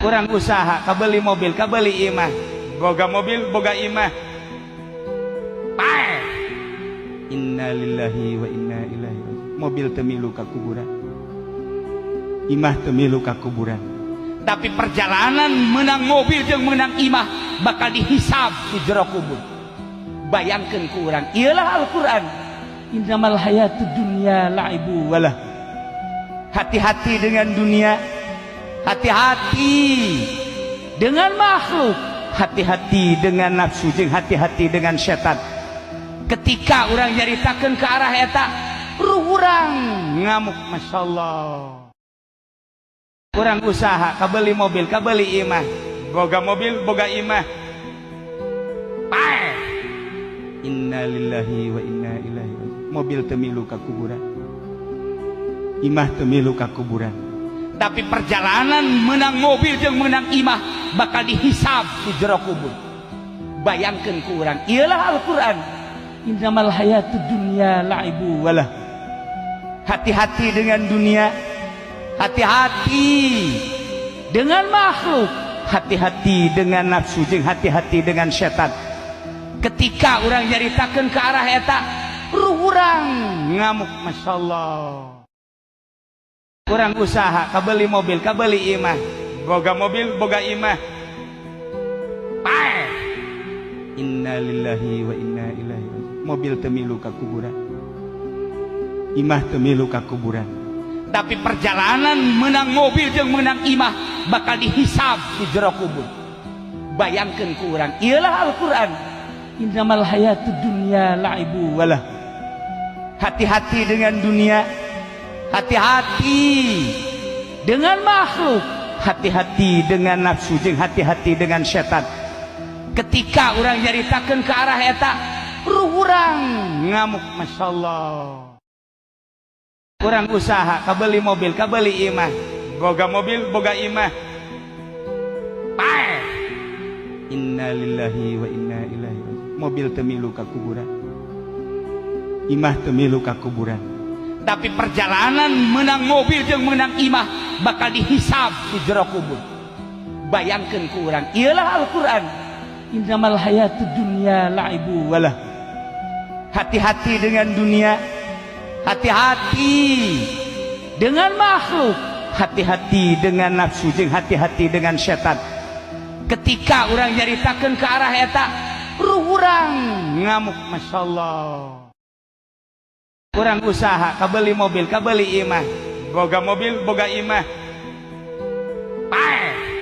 Urang usaha kabeli mobil, kabeli imah, boga mobil, boga imah, paeh. Innalillahi wa inna ilaihi raji'un. Mobil teu milu ka kuburan, imah teu milu ka kuburan, tapi perjalanan menang mobil jeung menang imah bakal dihisab di jero kubur. Bayangkan ku urang, iyalah Al-Quran, innamal hayatud dunya la'ibu walah. Hati-hati dengan dunia, hati-hati dengan makhluk, hati-hati dengan nafsu, jeung hati-hati dengan setan. Ketika urang nyaritakeun ke arah eta, ruh urang ngamuk. Masya Allah. Urang usaha kabeli mobil, kabeli imah, boga mobil, boga imah, paeh. Innalillahi wa inna ilaihi raji'un. Mobil teu milu ka kuburan, imah teu milu ka kuburan, tapi perjalanan menang mobil jeung menang imah bakal dihisab di jero kubur. Bayangkan ku urang, iyalah Al-Quran, innamal hayatud dunya la'ibu walah. Hati-hati dengan dunia, hati-hati dengan makhluk, hati-hati dengan nafsu, jeung hati-hati dengan setan. Ketika urang nyaritakeun ke arah eta, ruh urang ngamuk. Masya Allah. Urang usaha kabeli mobil, kabeli imah, boga mobil, boga imah, paeh. Innalillahi wa inna ilaihi raji'un. Mobil teu milu ka kuburan, imah teu milu ka kuburan, tapi perjalanan menang mobil jeung menang imah bakal dihisab di jero kubur. Bayangkan ku urang, iyalah Al-Quran, innamal hayatud dunya la'ibu walah. Hati-hati dengan dunia, hati-hati dengan makhluk, hati-hati dengan nafsu, jeung hati-hati dengan setan. Ketika urang nyaritakeun ke arah eta, ruh urang ngamuk. Masya Allah. Urang usaha kabeli mobil, kabeli imah, boga mobil, boga imah, paeh. Innalillahi wa inna ilaihi raji'un. Mobil teu milu ka kuburan, imah teu milu ka kuburan, tapi perjalanan menang mobil jeung menang imah bakal dihisab di jero kubur. Bayangkan ku urang, iyalah Al-Quran, innamal hayatud dunya la'ibu walah. Hati-hati dengan dunia, hati-hati dengan makhluk, hati-hati dengan nafsu, jeung hati-hati dengan setan. Ketika urang nyaritakeun ke arah eta, ruh urang ngamuk. Masya Allah. Urang usaha kabeli mobil, kabeli imah, boga mobil, boga imah, paeh.